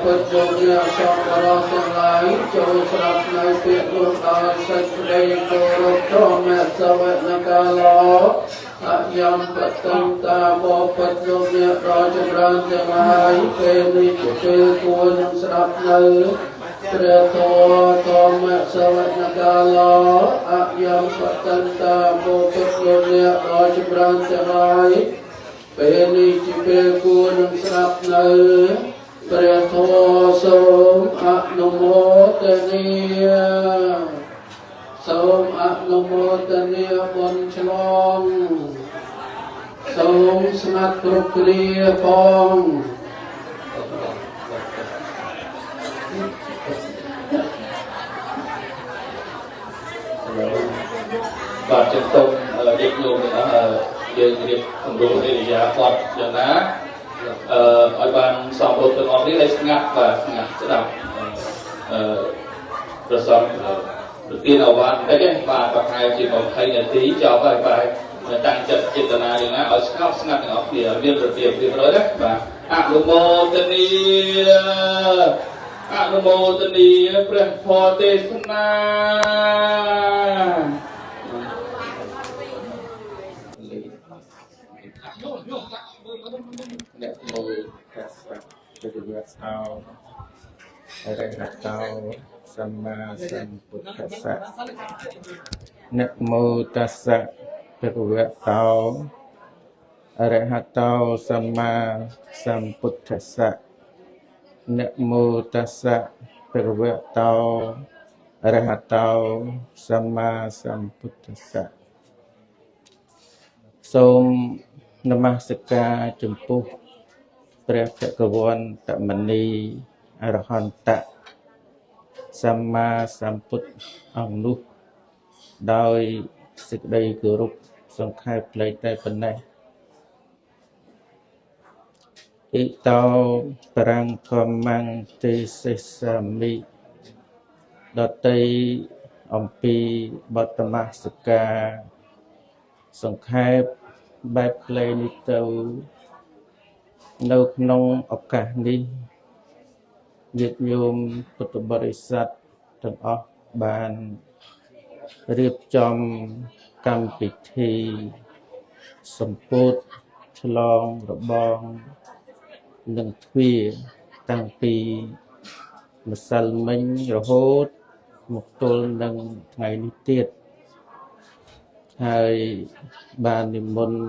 ពិតលោកអ្នកសង្ឃរស់ទាំងឡាយចូលស្រាប់នៅពាក្យនោះដោយសេចក្តីគោរពធម្មសវនកាលោអយមបតន្តាបពិតលោកអ្នកដ៏ចម្រើនទាំងឡាយពេលនេះជាពេលគួរនឹងស្ដាប់នៅព្រះធម៌ធម្មសវនកាលោអយមបតន្តាបពិតលោកអ្នកដ៏ចម្រើនទាំងឡាយពេលនេះជាពេលគួរនឹងស្ដាប់នៅព្រះធម៌សូមអនុមោទនាសូមអនុមោទនាបុណ្យឆ្លងសូមស្ងាត់គ្រប់គ្រាផង បាទចឹងសូមរៀបញោមទាំងអស់យើងរៀបសម្រួលឥរិយាបថយ៉ាងណាអឺឲ្យបានសមរម្យទាំងអស់នេះឲ្យស្ងាត់បាទស្ងាត់ស្ដាប់អឺប្រសពប្រទានអវាទបន្តិចឯងបាទប្រហែលជា20នាទីចប់ហើយបាទតាំងចិត្តចេតនាយ៉ាងណាឲ្យស្ងប់ស្ងាត់ទាំងអស់គ្នាឲ្យមានរបៀបរៀបរយណាបាទអនុមោទនីអនុមោទនីព្រះធម៌ទេសនា នមោតស្សៈភគវតោអរហតោសម្មាសម្ពុទ្ធស្សៈនមោតស្សៈភគវតោអរហតោសម្មាសម្ពុទ្ធស្សៈនមោតស្សៈភគវតោអរហតោសម្មាសម្ពុទ្ធស្សៈសូមនមស្ការចំពោះព្រះភគវន្តមនីអរហន្តៈសម្មាសម្ពុទ្ធអង្គនោះដោយសេចក្តីគោរពសង្ខេបផ្លេចតែប៉ុណ្ណេះអ៊ីតោប្រាំងធម្មੰទេសសាមិដតីអំពីបតមស្ការសង្ខេបបែបខ្លីនេះទៅនៅក្នុងឱកាសនេះញាតិញោមពុទ្ធបរិស័ទទាំងអស់បានរៀបចំកម្មពិធីសម្ពោធឆ្លងរបងនិងទ្វារតាំងពីម្សិលមិញរហូតមកទល់នឹងថ្ងៃនេះទៀតហើយបាននិមន្ត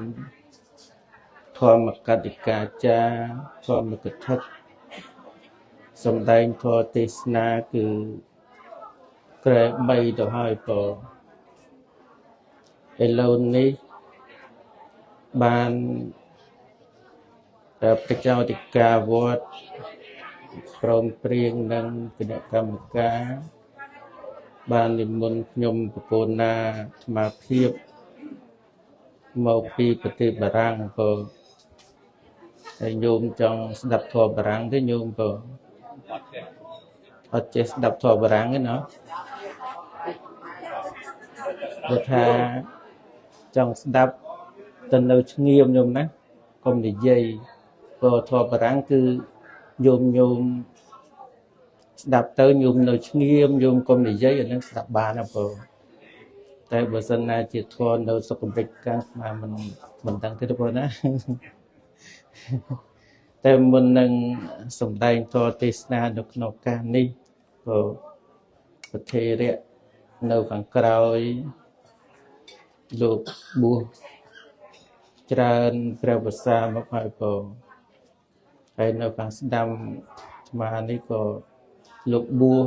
ធម្មកតិកាចារ្យធម្មកថាសម្ដែងធម៌ទេសនាគឺក្រែ3ទៅហើយក៏ឥឡូវនេះបានព្រះចៅអធិការវត្តព្រមព្រៀងនឹងគណៈកម្មការបាននិមន្តខ្ញុំបកូនណាអាត្មាភាពមកពីប្រទេសបារាំងក៏ហើយញោមចង់ស្ដាប់ធម៌បារាំងទេញោមក៏អត់ចេះស្ដាប់ធម៌បារាំងទេណោះព្រោះថាចង់ស្ដាប់ទៅនៅឆ្ងៀមញោមណាកុំនិយាយព្រោះធម៌បារាំងគឺញោមញោមស្ដាប់ទៅញោមនៅឆ្ងៀមញោមកុំនិយាយអានឹងស្ដាប់បានណាព្រោះតែបើសិនណាជាធម៌នៅសុខបិចកាំងស្មាមិនដឹងទេបងណាតែមុននឹងសម្ដែងធម៌ទេសនានៅក្នុងការនេះក៏ប្រធេរៈនៅខាងក្រោយលោកបួសច្រើនព្រះវស្សាមកហើយក៏ហើយនៅខាងស្ដាំអាត្មានេះក៏លោកបួស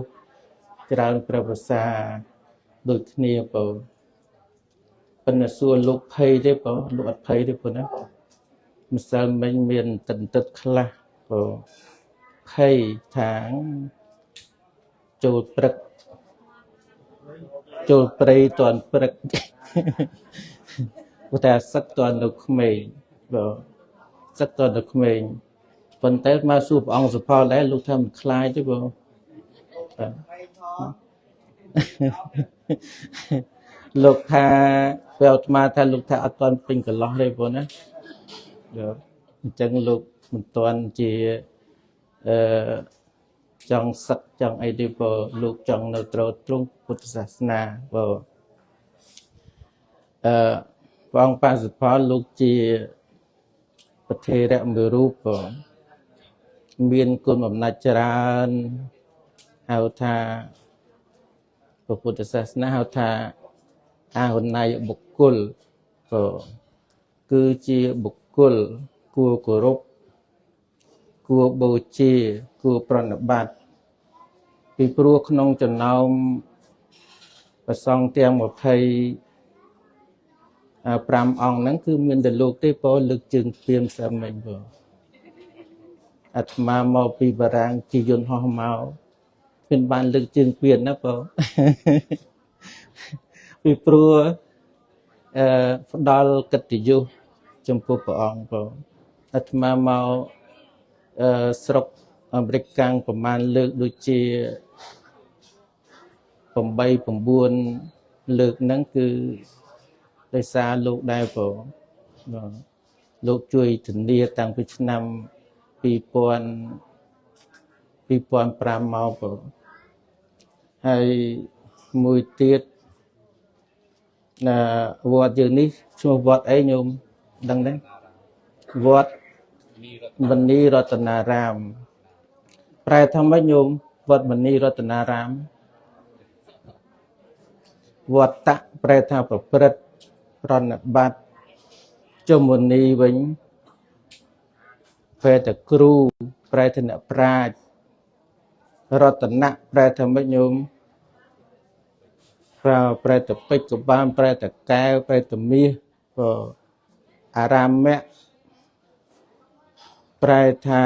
ច្រើនព្រះវស្សាដូចគ្នាបើប៉ុន្តែសួរលោកភ័យទេបើលោកអត់ភ័យទេប៉ុណ្ណាម្សិលមិញមានតិនទឹកខ្លះក៏ភ័យថាចូលព្រឹកចូលព្រៃតន់ព្រឹកព្រោះតែសឹកតន់នៅក្មេងបើសឹកតន់នៅក្មេងប៉ុន្តែមកសួរព្រះអង្គសុផលដែរលោកថាមិនខ្លាចទេបើបាទលោកថាពេលអាត្មាថាលោកថាអត់ទាន់ពេញកន្លោះទេបងណាអញ្ចឹងលោកមិនទាន់ជាអឺ ចង់សឹកចង់អីទេបើលោកចង់នៅត្រទ្រង់ពុទ្ធសាសនាបើអឺព្រះអង្គប៉ាសុផលលោកជាប្រធេរៈមួយរូបបើមានគុណបំណាច់ច្រើនហៅថាព្រះពុទ្ធសាសនាហៅថាអាហុណយបុគ្គលក៏គឺជាបុគ្គលគួរគោរពគួរបូជាគួរប្រណិប័តពីព្រោះក្នុងចំណោមព្រះសង្ឃទាំង25អង្គហ្នឹងគឺមានតែលោកទេបើលើកជើងពៀមសមិញបើអាត្មាមកពីបារាំងជាយន្តហោះមកមានបានលើកជើងពៀនណាបើពីព្រោះអឺផ្ដល់កិត្តិយសចំពោះព្រះអង្គបើអាត្មាមកអឺស្រុកអាមេរិកកាំងប្រមាណលើកដូចជា8 9លើកហ្នឹងគឺដោយសារលោកដែរបងលោកជួយធានាតាំងពីឆ្នាំ2000 2005មកបងហើយមួយទៀតណាវត្តយើងនេះឈ្មោះវត្តអីញោមដឹងទេវត្តមនីរតនារាមប្រែថាម៉េចញោមវត្តមនីរតនារាមវត្តៈប្រែថាប្រព្រឹត្តប្រណិប័តចុះមនីវិញប្រែថាគ្រូប្រែថាអ្នកប្រាជ្ញរតនៈប្រែថាម៉េចញោមប្រែថាពេជ្រក៏បានប្រែថាកែវប្រែថាមាសក៏អារាមៈប្រែថា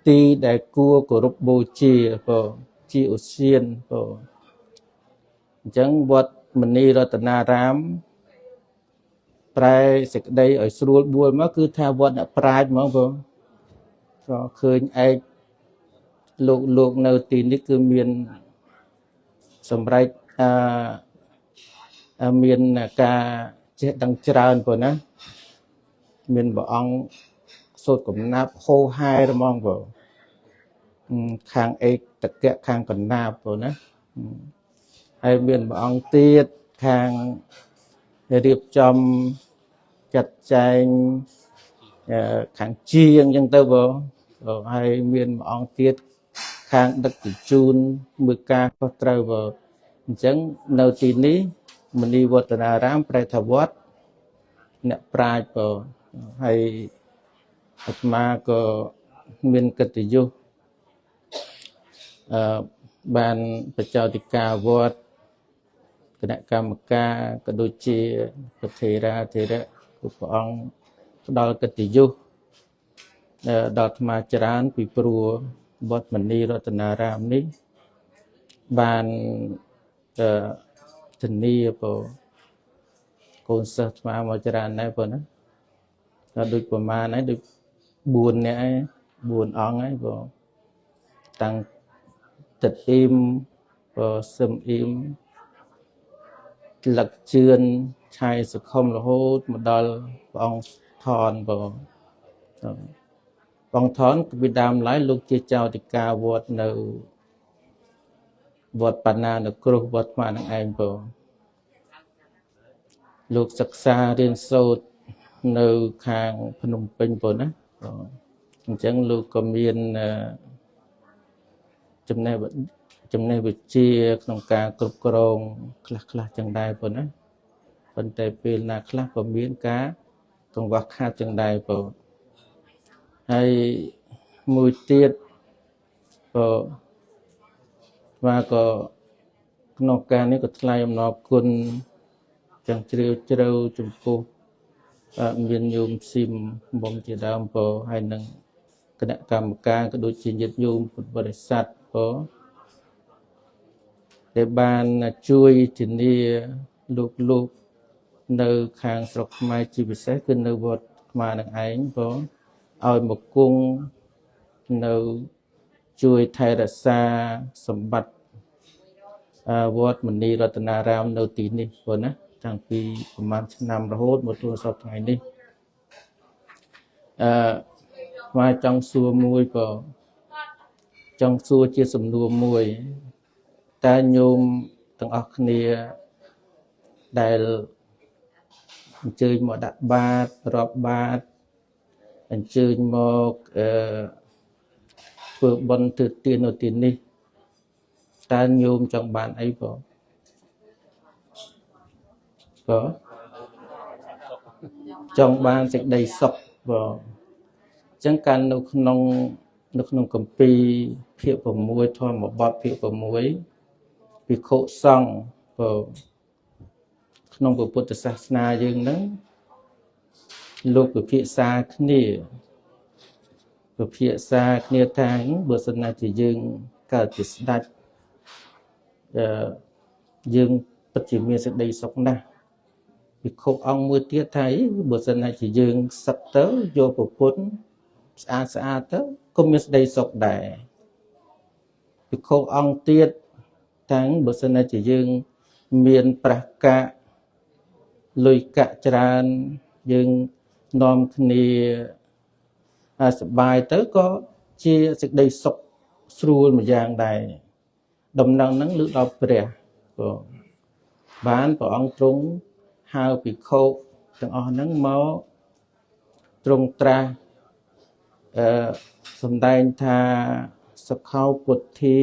ទីដែលគួរគោរពបូជាបើជាឧស្សានបើអញ្ចឹងវត្តមនីរតនារាមប្រែសេចក្តីឲ្យស្រួលបួលមកគឺថាវត្តអ្នកប្រាជ្ញហ្មងបងក៏ឃើញឯកលោកនៅទីនេះគឺមានសម្រេចអឺមានការចេះដឹងច្រើនបងណាមានព្រះអង្គសូត្រកំណាប់ហោហែហ្មងបងខាងឯកតកៈខាងកណាបបងណាហើយមានព្រះអង្គទៀតខាងរៀបចំចាត់ចែងខាងជាងអញ្ចឹងទៅបងហើយមានព្រះអង្គទៀតខាងដឹកជញ្ជូនមើលការខុសត្រូវបងអញ្ចឹងនៅទីនេះមនីវឌ្ឍនារាមប្រែថាវត្តអ្នកប្រាជ្ញបងហើយអាត្មាក៏មានកិត្តិយសអឺបានបច្ចោតិកាវត្តគណៈកម្មការក៏ដូចជាប្រធេរាធិរៈគ្រប់ព្រះអង្គផ្ដល់កិត្តិយសដល់អាត្មាច្រើនពីព្រោះវត្តមនីរតនារាមនេះបានធានាបើកូនសិស្សអាត្មាមកច្រើនដែរបើណាដល់ដូចប្រមាណហើយដូច4នាក់ហើយ4អង្គហើយបើតាំងទឹកអ៊ីមបើសឹមអ៊ីមលឹកជឿនឆៃសុខុមរហូតមកដល់ព្រះអង្គថនបើព្រះអង្គថនពីដើមឡើយលោកជាចៅតិកាវត្តនៅវត្តបណ្ណានៅគ្រោះវត្តស្មានឹងឯងបើលោកសិក្សារៀនសូត្រនៅខាងភ្នំពេញបើណាអញ្ចឹងលោកក៏មានចំណេះវិជ្ជាក្នុងការគ្រប់គ្រងខ្លះខ្លះចឹងដែរប៉ុណ្ណាប៉ុន្តែពេលណាខ្លះក៏មានការកង្វះខាតចឹងដែរបើហើយមួយទៀតក៏មកក៏ក្នុងការនេះក៏ថ្លែងអំណរគុណចឹងជ្រាលជ្រៅចំពោះមានញោមស៊ីមបំជាដើមបើហើយនឹងគណៈកម្មការក៏ដូចជាញាតិញោមពុទ្ធបរិស័ទបើដែលបានជួយធានាលោកនៅខាងស្រុកខ្មែរជាពិសេសគឺនៅវត្តខ្មែរនឹងឯងបងឲ្យមកគង់នៅជួយថែរក្សាសម្បត្តិវត្តមនីរតនារាមនៅទីនេះបងណាតាំងពីប្រហែលឆ្នាំរហូតមកទល់សប្តាហ៍ថ្ងៃនេះអឺមកចង់សួរមួយបង ចង់សួរជាសំណួរមួយតើញោមទាំងអស់គ្នាដែលអញ្ជើញមកដាក់បាតរាប់បាតអញ្ជើញមកអឺធ្វើបុណ្យធ្វើទាននៅទីនេះតើញោមចង់បានអីបងបងចង់បានសេចក្តីសុខបងអញ្ចឹងកាលនៅក្នុងគម្ពីរភាគ6ធម្មបទភាគ6ភិក្ខុសង្ឃបងក្នុងពុទ្ធសាសនាយើងហ្នឹងលោកពិភាក្សាគ្នាពិភាក្សាគ្នាថាបើសិនណាជាយើងកើតជាស្ដេចអឺយើងពិតជាមានសេចក្តីសុខណាស់ភិក្ខុអង្គមួយទៀតថាបើសិនណាជាយើងសឹកទៅយកប្រពន្ធស្អាតស្អាតទៅក៏មានសេចក្តីសុខដែរភិក្ខុអង្គទៀតតាំងបើសិនណាជាយើងមានប្រាក់កាក់លុយកាក់ច្រើនយើងនាំគ្នាសប្បាយទៅក៏ជាសេចក្តីសុខស្រួលមួយយ៉ាងដែរដំណឹងហ្នឹងលើដល់ព្រះបងបានព្រះអង្គទ្រង់ហៅភិក្ខុទាំងអស់ហ្នឹងមកទ្រង់ត្រាស់អឺសំដែងថាសុខោពុទ្ធា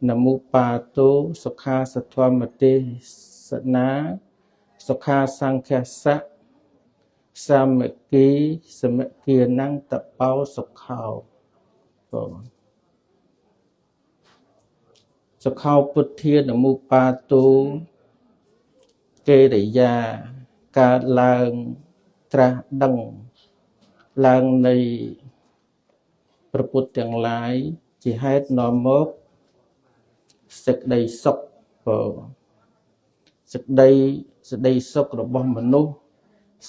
នមុបាតោសុខាសធម្មទេសនាសុខាសង្ឃសៈសាមគ្គីសមគានំតបោសុខោបងសុខោពុទ្ធានមុបាតោកិរិយាកើតឡើងត្រាស់ដឹងឡើងនៃព្រះពុទ្ធទាំងឡាយជាហេតុនាំមកសេចក្តីសុខបងសេចក្តីសុខរបស់មនុស្ស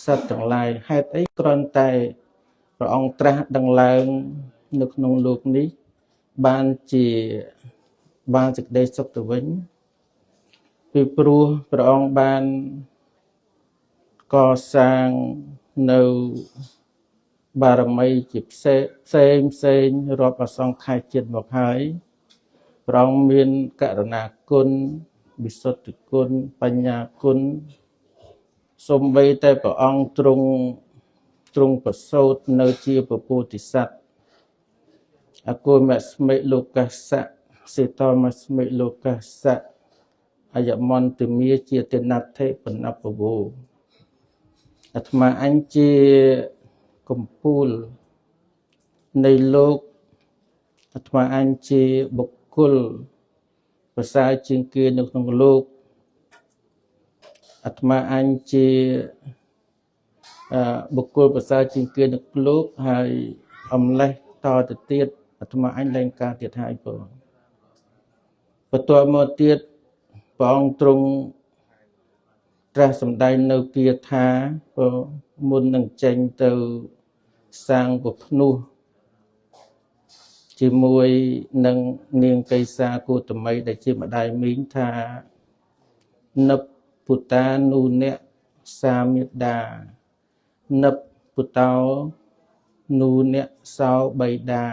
សត្វទាំងឡាយហេតុអីគ្រាន់តែព្រះអង្គត្រាស់ដឹងឡើងនៅក្នុងលោកនេះបានជាបានសេចក្តីសុខទៅវិញពីព្រោះព្រះអង្គបានកសាងនៅបារមីជាផ្សេងផ្សេងផ្សេងរាប់អសង្ខ័យជាតិមកហើយព្រះអង្គមានករុណាគុណវិសុទ្ធគុណបញ្ញាគុណសូម្បីតែព្រះអង្គទ្រង់ប្រសូតនៅជាពពោធិសត្វអគុលមស្មិលោកសៈសេតមស្មិលោកសៈអយមន្តមាជាទនដ្ឋិបណពវោអាត្មាអញជាកំពូលនៃលោកអាត្មាអញជាបុគ្គលប្រសើរជាងគេនៅក្នុងលោកអាត្មាអញជាបុគ្គលប្រសើរជាងគេនៅក្នុងលោកហើយអំលេះតទៅទៀតអាត្មាអញលែងការទៀតហើយបងបន្ទាប់មកទៀតព្រះអង្គទ្រង់ត្រាស់សម្ដែងនៅគាថាមុននឹងចេញទៅសាងពភ្នោះជាមួយនឹងនាងកេសាគោតមីដែលជាម្ដាយមីងថានិពុតានុអ្នកសាមេដានិពុតោនុអ្នកសោបៃតា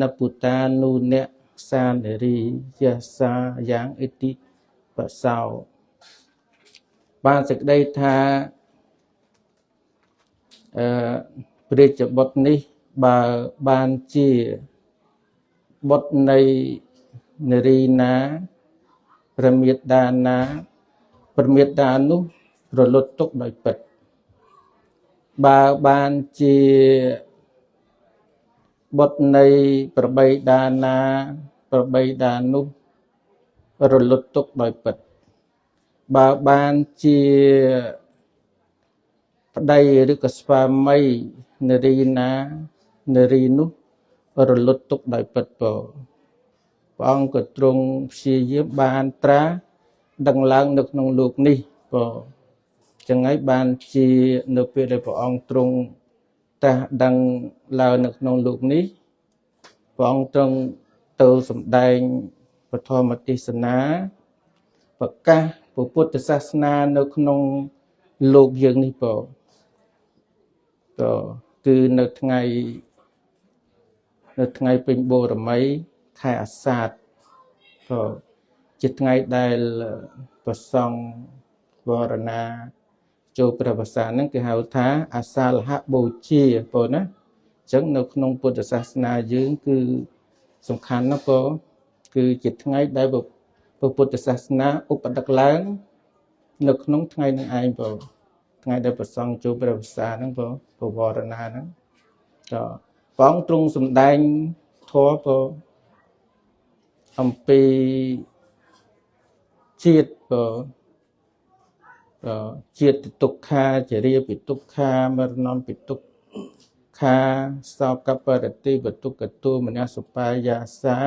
និពុតានុអ្នកសានរីយសាយ៉ាងអិតិបសោបានសេចក្តីថាព្រះរាជបុត្រនេះបើបានជាបុត្រនៃនារីណាព្រះមេដាណាព្រះមេដានោះរលត់ទុកដោយពិតបើបានជាបុត្រនៃប្របីដាណាប្របីដានោះរលត់ទុកដោយពិតបើបានជាប្តីឬក៏ស្វាមីនារីណានារីនោះរលត់ទុកដោយពិតពរព្រះអង្គក៏ទ្រង់ព្យាយាមបានត្រាស់ដឹងឡើងនៅក្នុងលោកនេះពរចឹងហើយបានជានៅពេលដែលព្រះអង្គទ្រង់ត្រាស់ដឹងឡើងនៅក្នុងលោកនេះព្រះអង្គទ្រង់ទៅសម្ដែងពធមទេសនាប្រកាសពុទ្ធសាសនានៅក្នុងលោកយើងនេះពរក៏គឺនៅ នៅថ្ងៃពេញបូរមីខែអាសាឍក៏ជាថ្ងៃដែលព្រះសង្ឃវរណាចូលព្រះវស្សាហ្នឹងគេហៅថាអាសាលហបូជាបងណាអញ្ចឹងនៅក្នុងពុទ្ធសាសនាយើងគឺសំខាន់ណាស់បងគឺជាថ្ងៃដែលព្រះពុទ្ធសាសនាឧបដឹកឡើងនៅក្នុងថ្ងៃនឹងឯងបងថ្ងៃដែលព្រះសង្ឃចូលព្រះវស្សាហ្នឹងបងពវរណាហ្នឹងក៏ព្រះអង្គទ្រង់សម្ដែងធម៌បងអំពីជាតិបងជាតិទុក្ខាចរិយាពិទុក្ខាមរណំពិទុក្ខាសោកបរតិវទុក្ខតោមនសុបាយសា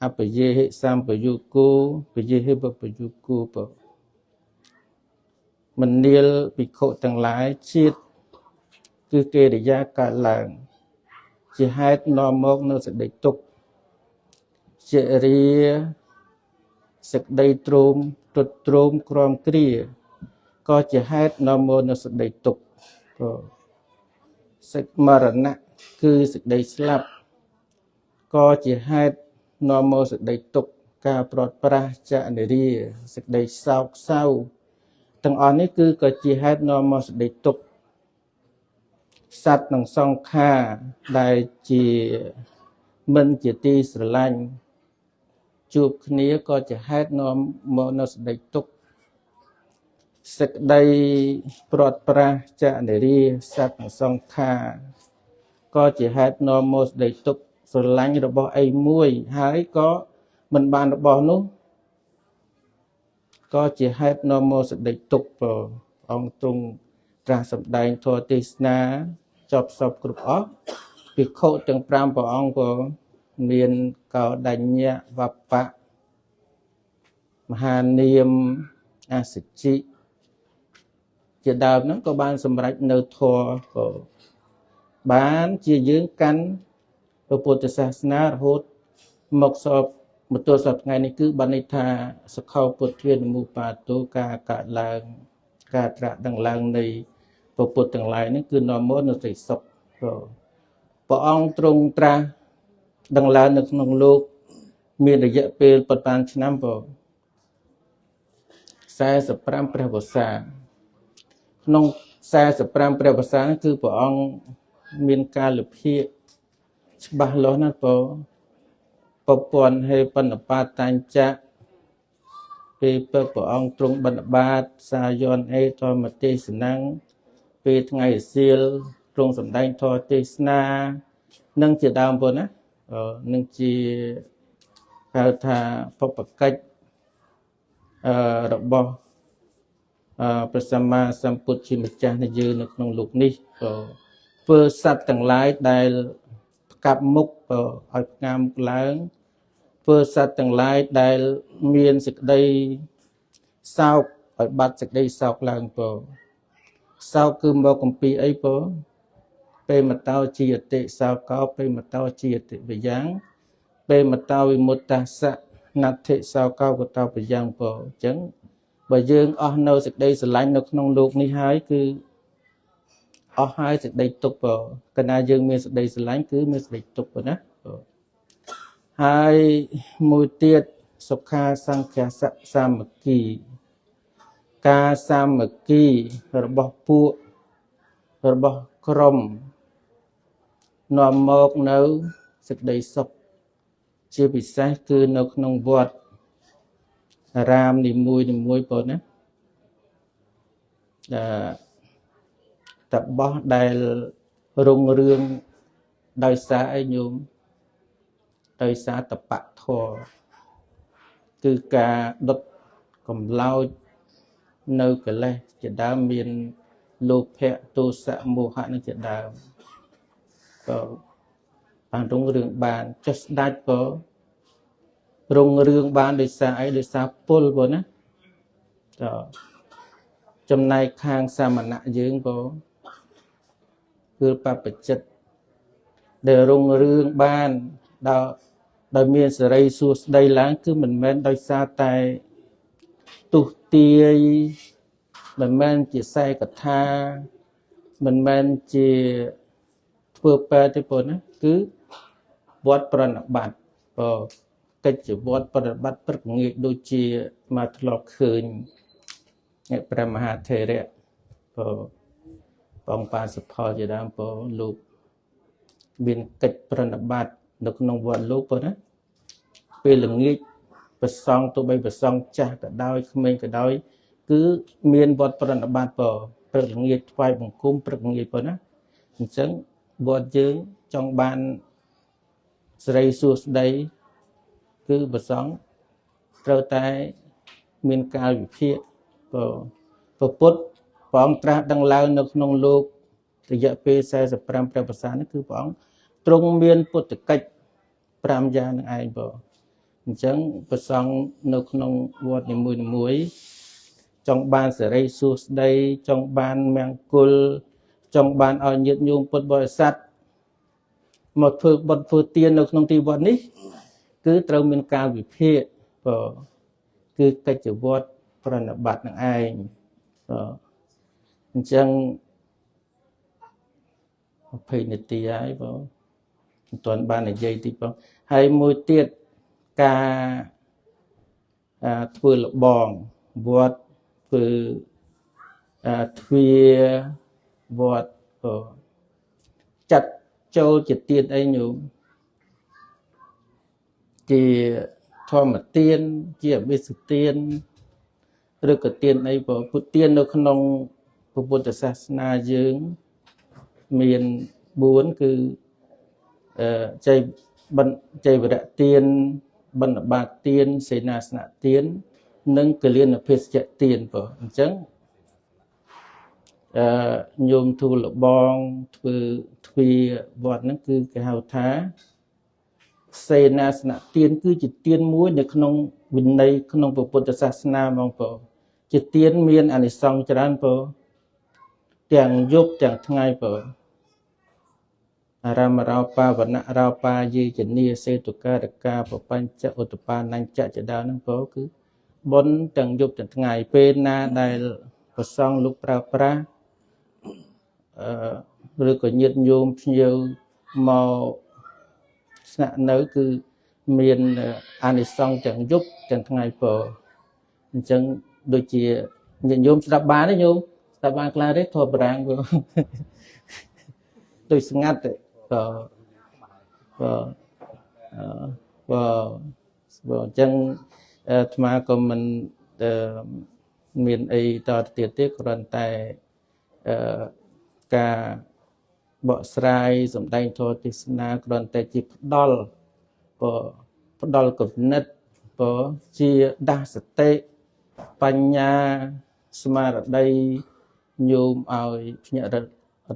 អបយេហិសម្បយុគោបយេហិបបយុគោបមនាលភិក្ខុទាំងឡាយជាតិគឺកិរិយាកើតឡើងជាហេតុនាំមកនៅសេចក្តីទុក្ខជារាសេចក្តីទ្រោមទ្រុឌទ្រោមក្រំគ្រាក៏ជាហេតុនាំមកនៅសេចក្តីទុក្ខក៏សេចមរណៈគឺសេចក្តីស្លាប់ក៏ជាហេតុនាំមកសេចក្តីទុក្ខការប្រត់ប្រាស់ចនិរាសេចក្តីសោកសៅទាំងអស់នេះគឺក៏ជាហេតុនាំមកសេចក្តីទុក្ខសត្វនិងសង្ខារដែលជាមិនជាទីស្រឡាញ់ជួបគ្នាក៏ជាហេតុនាំមកនៅសេចក្តីទុក្ខសេចក្តីប្រត់ប្រាស់ចនិរាសត្វនិងសង្ខារក៏ជាហេតុនាំមកសេចក្តីទុក្ខស្រឡាញ់របស់អីមួយហើយក៏មិនបានរបស់នោះក៏ជាហេតុនាំមកសេចក្តីទុក្ខព្រះអង្គទ្រង់ត្រាស់សម្ដែងធម៌ទេសនាចប់សពគ្រប់អស់ភិក្ខុទាំង5ព្រះអង្គក៏មានកោដញ្ញៈវបៈមហានាមអសិជិជាដើមហ្នឹងក៏បានសម្រេចនៅធម៌ក៏បានជាយើងកាន់ព្រះពុទ្ធសាសនារហូតមកសពមកទល់សប្តាហ៍ថ្ងៃនេះគឺបានន័យថាសខោពុទ្ធានមុបាតោការកើតឡើងការត្រាស់ដឹងឡើងនៃព្រះពុទ្ធទាំងឡាយនេះគឺនាំមកនូវសេចក្តីសុខព្រះអង្គទ្រង់ត្រាស់ដឹងឡើងនៅក្នុងលោកមានរយៈពេលប៉ុន្មានឆ្នាំបង45ព្រះវស្សាក្នុង45ព្រះវស្សានេះគឺព្រះអង្គមានកាលវិភាគច្បាស់លាស់ណាស់បងពពន់ហេបណ្ឌបាតាញ្ចៈពេលពើព្រះអង្គទ្រង់បណ្ឌបាតសាយនអេធម្មទេសនំពេលថ្ងៃសៀលទ្រង់សម្ដែងធម៌ទេសនានឹងជាដើមបងណានឹងជាហៅថាបព្វកិច្ចរបស់ព្រះសម្មាសម្ពុទ្ធជាម្ចាស់នៃយើងនៅក្នុងលោកនេះក៏ធ្វើសត្វទាំងឡាយដែលផ្កាប់មុខក៏ឲ្យផ្ងាមុខឡើងធ្វើសត្វទាំងឡាយដែលមានសេចក្តីសោកឲ្យបាត់សេចក្តីសោកឡើងពសោកគឺមកកំពីអីពពេលមតោជាអតិសោកោពេលមតោជាអតិវិយ៉ាងពេលមតោវិមុតតសៈណដ្ឋិសោកោកតោបយ៉ាងពអញ្ចឹងបើយើងអស់នៅសេចក្តីស្រឡាញ់នៅក្នុងលោកនេះហើយគឺអស់ហើយសេចក្តីទុក្ខពកាលណាយើងមានសេចក្តីស្រឡាញ់គឺមានសេចក្តីទុក្ខណាហើយមួយទៀតសុខាសង្ឃសៈសាមគ្គីការសាមគ្គីរបស់ពួករបស់ក្រុមនាំមកនៅសេចក្តីសុខជាពិសេសគឺនៅក្នុងវត្តរាមនីមួយនីមួយបងណាតបោះដែលរុងរឿងដោយសារអីញោមដោយសារតបៈធម៌គឺការដុតកម្លោចនៅកិលេសជាដើមមានលោភៈទោសៈមោហៈនឹងជាដើមក៏បានរុងរឿងបានចុះស្ដេចក៏រុងរឿងបានដោយសារអីដោយសារពលបងណាតចំណែកខាងសាមណៈយើងក៏គឺបព្វជិតដែលរុងរឿងបានដោយមានសេរីសួស្តីឡើងគឺមិនមែនដោយសារតែទុះទាយមិនមែនជាខ្សែកថាមិនមែនជាធ្វើបែបទេបងណាគឺ វត្តប្រណិប័តបើកិច្ចវត្តប្រណិប័តព្រឹកងាកដូចជាមកធ្លាប់ឃើញអ្នកព្រះមហាថេរៈបើបងប៉ាសុផលជាដើមបើលោកមានកិច្ចប្រណិប័តនៅក្នុងវត្តលោកបើណាពេលល្ងាចប្រសង់ទោះបីប្រសង់ចាស់ក៏ដោយក្មេងក៏ដោយគឺមានវត្តប្រណិប័តបើព្រឹកល្ងាចថ្វាយបង្គំព្រឹកល្ងាចបើណាអញ្ចឹងវត្តយើងចង់បានសិរីសួស្តីគឺប្រសង់ត្រូវតែមានកាលវិភាគបើពុទ្ធព្រះអង្គត្រាស់ដឹងឡើងនៅក្នុងលោករយៈពេល45ព្រះវស្សានេះគឺព្រះអង្គទ្រង់មានពុទ្ធកិច្ច5យ៉ាងនឹងឯងបើអញ្ចឹងប្រសង់នៅក្នុងវត្តនីមួយៗចង់បានសិរីសួស្តីចង់បានមង្គលចង់បានឲ្យញាតិញោមពុទ្ធបរិស័ទមកធ្វើបុណ្យធ្វើទាននៅក្នុងទីវត្តនេះគឺត្រូវមានកាលវិភាគបើគឺកិច្ចវត្តប្រណិប័តនឹងឯងបើអញ្ចឹង20នាទីហើយបើមិនទាន់បាននិយាយតិចបងហើយមួយទៀតការធ្វើលបងវត្តធ្វើទ្វារវត្តបើចាត់ចូលជាទានអីញោមជាធម្មទានជាអវិសទានឬក៏ទានអីបើពុទ្ធទាននៅក្នុងពុទ្ធសាសនាយើងមាន4គឺជ័យជ័យវរៈទានបណ្ឌបាតទានសេនាសនៈទាននិងកលៀនភេសជ្ជៈទានបើអញ្ចឹងញោមទូលបងធ្វើទ្វារវត្តហ្នឹងគឺគេហៅថាសេនាសនៈទានគឺជាទានមួយនៅក្នុងវិន័យក្នុងពុទ្ធសាសនាហ្មងបើជាទានមានអានិសង្សច្រើនបើទាំងយប់ទាំងថ្ងៃបើអារាមរោបាវណៈរោបាយេជនីសេតុការកាបបញ្ចឧត្តបានញ្ចៈជាដើមហ្នឹងបើគឺបុណ្យទាំងយប់ទាំងថ្ងៃពេលណាដែលព្រះសង្ឃលោកប្រើប្រាស់ឬក៏ញាតិញោមភ្ញៀវមកស្នាក់នៅគឺមានអានិសង្សទាំងយប់ទាំងថ្ងៃបើអញ្ចឹងដូចជាញាតិញោមស្ដាប់បានទេញោមស្ដាប់បានខ្លះទេធម៌បារាំងបើដូចស្ងាត់ទេបើបើបើបើអញ្ចឹងអាត្មាក៏មិនមានអីតទៅទៀតទេគ្រាន់តែការបកស្រាយសម្ដែងធម៌ទេសនាគ្រាន់តែជាផ្ដល់បើផ្ដល់គំនិតបើជាដាស់សតិបញ្ញាស្មារតីញោមឲ្យភ្ញាក់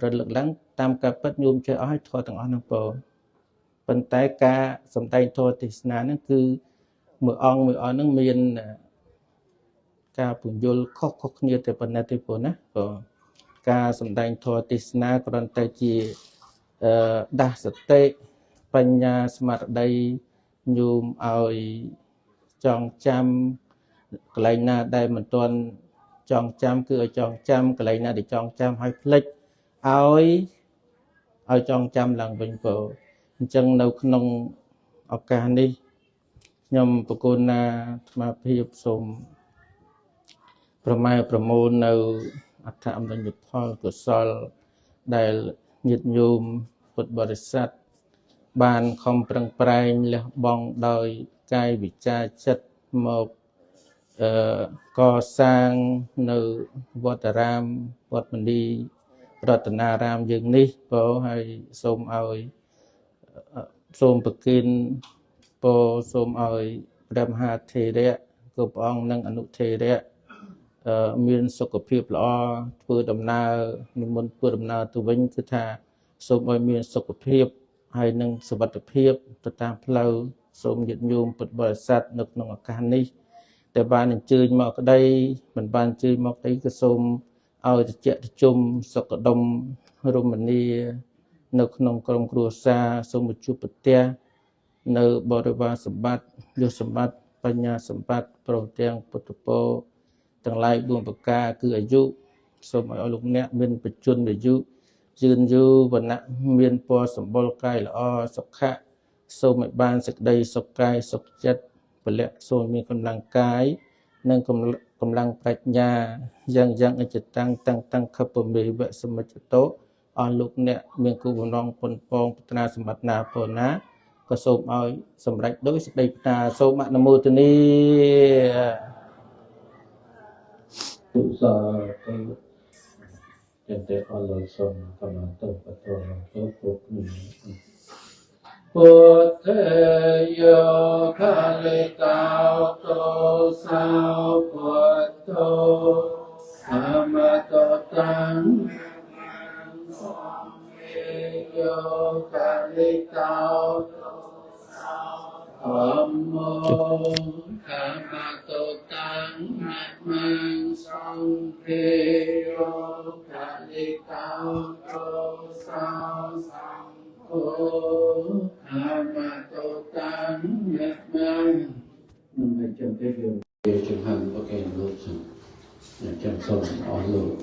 រលឹកឡើងតាមការពិតញោមចេះអស់ឲ្យធម៌ទាំងអស់ហ្នឹងបើប៉ុន្តែការសម្ដែងធម៌ទេសនាហ្នឹងគឺមួយអង្គមួយអង្គហ្នឹងមានការពន្យល់ខុសៗគ្នាតែប៉ុណ្ណេះទេព្រោះណាបើការសម្ដែងធម៌ទេសនាគ្រាន់តែជាដាស់សតិបញ្ញាស្មារតីញោមឲ្យចងចាំកន្លែងណាដែលមិនទាន់ចងចាំគឺឲ្យចងចាំកន្លែងណាដែលចងចាំឲ្យភ្លេចឲ្យចងចាំឡើងវិញបើអញ្ចឹងនៅក្នុងឱកាសនេះខ្ញុំប្រគល់ណាអាត្មាភាពសូមប្រម៉ែប្រមូលនៅអត្ថអំណោយផលកុសលដែលញាតិញោមពុទ្ធបរិស័ទបានខំប្រឹងប្រែងលះបង់ដោយកាយវិចារចិត្តមកកសាងនៅវត្តអារាមវត្តមន្ទីរតនារាមយើងនេះបើហើយសូមឲ្យសូមប្រគិនពរសូមឲ្យព្រះមហាថេរៈគ្រប់ព្រះអង្គនិងអនុថេរៈមានសុខភាពល្អធ្វើដំណើរនិមន្តធ្វើដំណើរទៅវិញគឺថាសូមឲ្យមានសុខភាពហើយនិងសុវត្ថិភាពទៅតាមផ្លូវសូមញាតិញោមពុទ្ធបរិស័ទនៅក្នុងឱកាសនេះតែបានអញ្ជើញមកក្តីមិនបានអញ្ជើញមកក្តីក៏សូមឲ្យត្រជាក់ត្រជុំសុខដុមរមនានៅក្នុងក្រុមគ្រួសារសូមជួបប្រទះនៅបរិវារសម្បត្តិយសសម្បត្តិបញ្ញាសម្បត្តិព្រមទាំងពុទ្ធពរទាំងឡាយ4ប្រការគឺអាយុសូមឲ្យលោកអ្នកមានបច្ចុប្បន្នអាយុយឺនយូរវណ្ណៈមានពរសម្បុរកាយល្អសុខៈ សូមឲ្យបានសេចក្តីសុខកាយសុខចិត្តពលៈសូមមានកម្លាំងកាយនិងកម្លាំងប្រាជ្ញាយ៉ាងយ៉ាងអច្ចតាំងតាំងតាំងខពមេវៈសមិច្ចតោអស់លោកអ្នកមានគូបំណងប៉ុនប៉ងប្រាថ្នាសម្បត្តិណាពរណាក៏សូមឲ្យសម្រេចដោយសេចក្តីប្រាថ្នាសូមអនុមោទនាទុសាធុចឹងតែអរលោកសូមកម្លាំងទៅបន្តទៅគ្រប់គ្នា ពុទ្ធយោខាลิตาโตสาวพุทโธธรรมโตตังโยคาลิตาธรรมโมธรรมโตตังนะมังสังเทโยคาลิตาโตสาวสังโฆธรรមโตตังนะมังនឹងឲ្យចឹងទៅយើងចង្ហាន់ប្រកេនលោកសិនចឹងសូមអស់លោក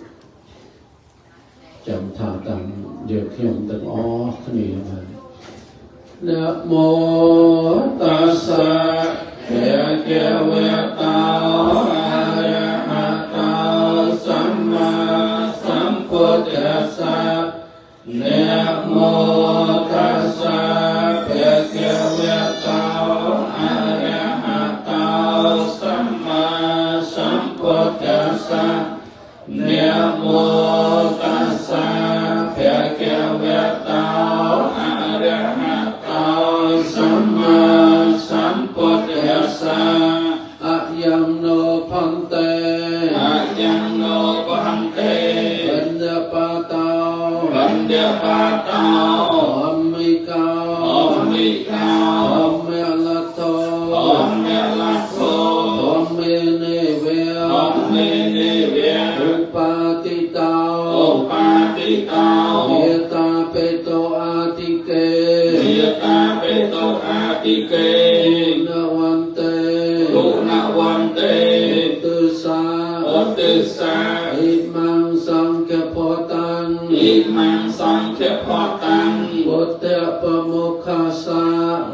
ចាំថាតាមយើងខ្ញុំទាំងអស់គ្នាបាទ នមោតស្សៈភគវតោអរហតោសម្មាសម្ពុទ្ធស្សៈនមោតស្សៈភគវតោអរហតោសម្មាសម្ពុទ្ធស្សៈនមោតស្សៈភគវតោអរហតោសម្មាសម្ពុទ្ធស្សៈអយ៉ាងណោភន្តេអយ៉ាងណោភន្តេបណ្ឌបាតោបណ្ឌបាតោអមិកោអមិកោអមេលតោអមេលតោអមេនេវេអមេនេវេឧបាតិតោឧបាតិតោយតាបេតោអាតិកេយតាបេតោអាតិកេគុណវន្ទេគុណវន្ទេទិសាអទិសាអ៊ីមੰសង្ឃពតាំងអ៊ីមੰសង្ឃពតាំងពុទ្ធប្រមុខាសា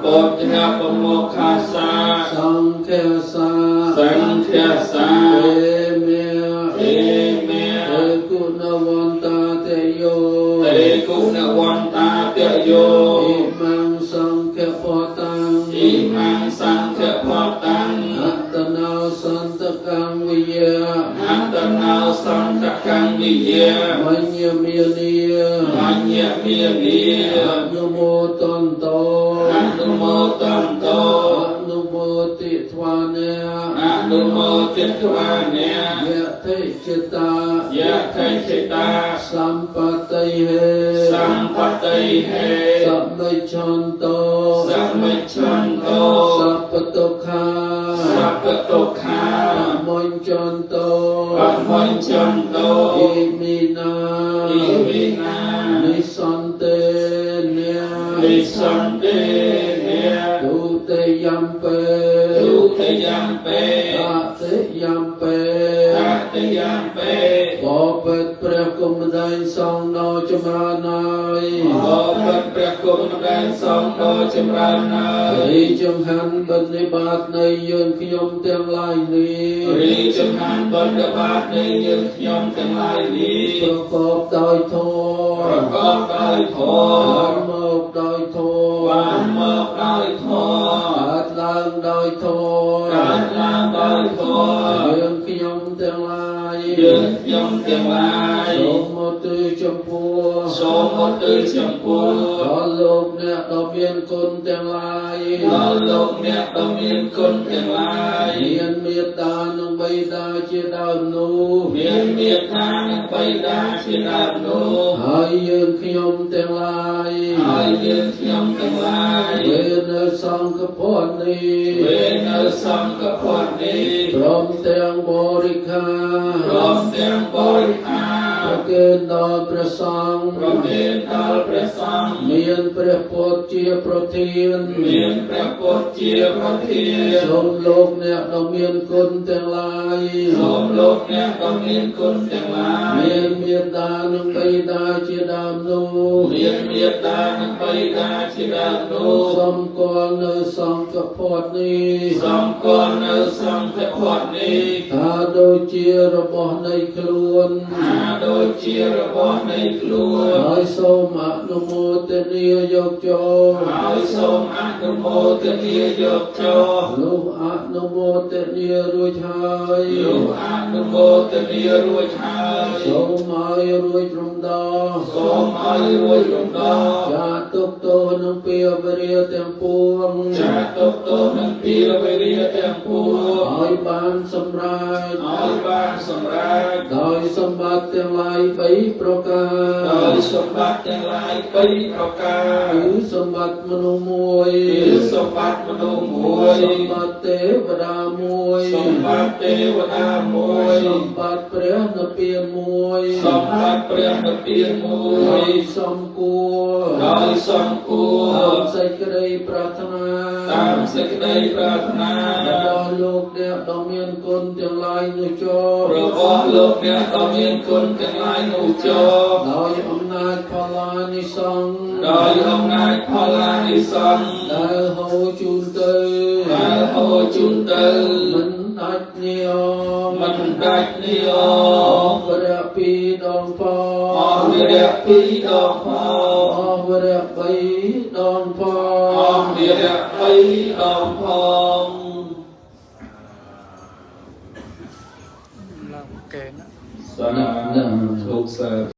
ពុទ្ធប្រមុខាសាសង្ឃសាសង្ឃសាអេមេអេមេអេគុណវន្តាតយោតេគុណវន្តាតយោអ៊ីមੰសង្ឃពតាំងអ៊ីមੰសង្ឃពតាំងអតនោសន្តកੰវិយៈអតនោសន្តកੰវិយៈមញ្ញមេនីមញ្ញមេនីអនុមោទន្តោអនុមោទន្តោអនុមោទិថ្វានេអនុមោទិថ្វានេយតិចិតាយតិចិតាសម្បតិហេសម្បតិហេសមិច្ឆន្តោសមិច្ឆន្តោសពតុខាសពតុខាមញ្ចន្តោមញ្ចន្តោអ៊ីមីណាអ៊ីមីណានិសន្តិនេនិសន្តិនេទុតិយំបេទុតិយំបេតតិយំបេតតិយំបេបបិទ្ធព្រះគុំដែងសងដ៏ចម្រើនហើយបបិទ្ធព្រះគុំដែងសងដ៏ចម្រើនហើយរីចង្ហាន់បណ្ឌិបាតនៃយើងខ្ញុំទាំងឡាយនេះរីចង្ហាន់បណ្ឌិបាតនៃយើងខ្ញុំទាំងឡាយនេះប្រកបដោយធម៌ប្រកបដោយធម៌បានមកដោយធម៌បានមកដោយធម៌កើតឡើងដោយធម៌កើតឡើងដោយធម៌យើងខ្ញុំទាំងឡាយយើងខ្ញុំទាំងឡាយសូមឧទ្ទិសចំពោះសូមឧទ្ទិសចំពោះដល់លោកអ្នកដ៏មានគុណទាំងឡាយដល់លោកអ្នកដ៏មានគុណទាំងឡាយមានមេត្តានិងបិតាជាដើមនោះមានមេត្តានិងបិតាជាដើមនោះហើយយើងខ្ញុំទាំងឡាយហើយយើងខ្ញុំទាំងឡាយវេនៅសង្ឃពន្ធនេះវេនៅសង្ឃពន្ធនេះព្រមទាំងបរិខាព្រមទាំងបរិខាប្រគេ គេនដល់ព្រះសង្ឃ ប្រគេនដល់ព្រះសង្ឃ មានព្រះពុទ្ធជាប្រធាន មានព្រះពុទ្ធជាប្រធាន សូមលោកអ្នកដ៏មានគុណទាំងឡាយ សូមលោកអ្នកដ៏មានគុណទាំងឡាយ មានមេត្តានិងបិតាជាដើមនោះ មានមេត្តានិងបិតាជាដើមនោះ សំគាល់នៅសង្ឃភ័ព្វនេះ សំគាល់នៅសង្ឃភ័ព្វនេះ ថាដូចជារបស់នៃខ្លួន ថាដូចជារបស់នៃខ្លួន ហើយសូមអនុមោទនាយកចូល ហើយសូមអនុមោទនាយកចូល លុះអនុមោទនារួចហើយ លុះអនុមោទនារួចហើយ សូមឲ្យរួចរំដោះ សូមឲ្យរួចរំដោះ ចាទុកទោសនឹងពៀវរាទាំងពួង ចាទុកទោសនឹងពីវេរាទាំងពួង ឲ្យបានសម្រេច ឲ្យបានសម្រេច ដោយសម្បត្តិទាំងឡាយ3ប្រការ ដោយសម្បត្តិទាំងឡាយ3ប្រការ គឺសម្បត្តិមនុស្សមួយ គឺសម្បត្តិមនុស្សមួយ សម្បត្តិទេវតាមួយ សម្បត្តិទេវតាមួយ សម្បត្តិព្រះនិព្វានមួយ សម្បត្តិព្រះនិព្វានមួយ ដោយសំគួរ ដោយសំគួរ តាមសេចក្តីប្រាថ្នា តាមសេចក្តីប្រាថ្នា របស់លោកអ្នកដ៏មានគុណទាំងឡាយនោះចូល របស់លោកអ្នកដ៏មានគុណទាំងឡាយនោះចូល ដោយអំណាចផល្លានិសង្ឃ ដោយអំណាចផល្លានិសង្ឃ ដែលហូរជូនទៅ ដែលហូរជូនទៅ មិនដាច់និយម មិនដាច់និយម វរៈពីរដងផង អស់វិរៈពីរដងផង អស់វរៈបីដងផង អស់វិរៈបីដងផង ឡើងកេន សាធុសា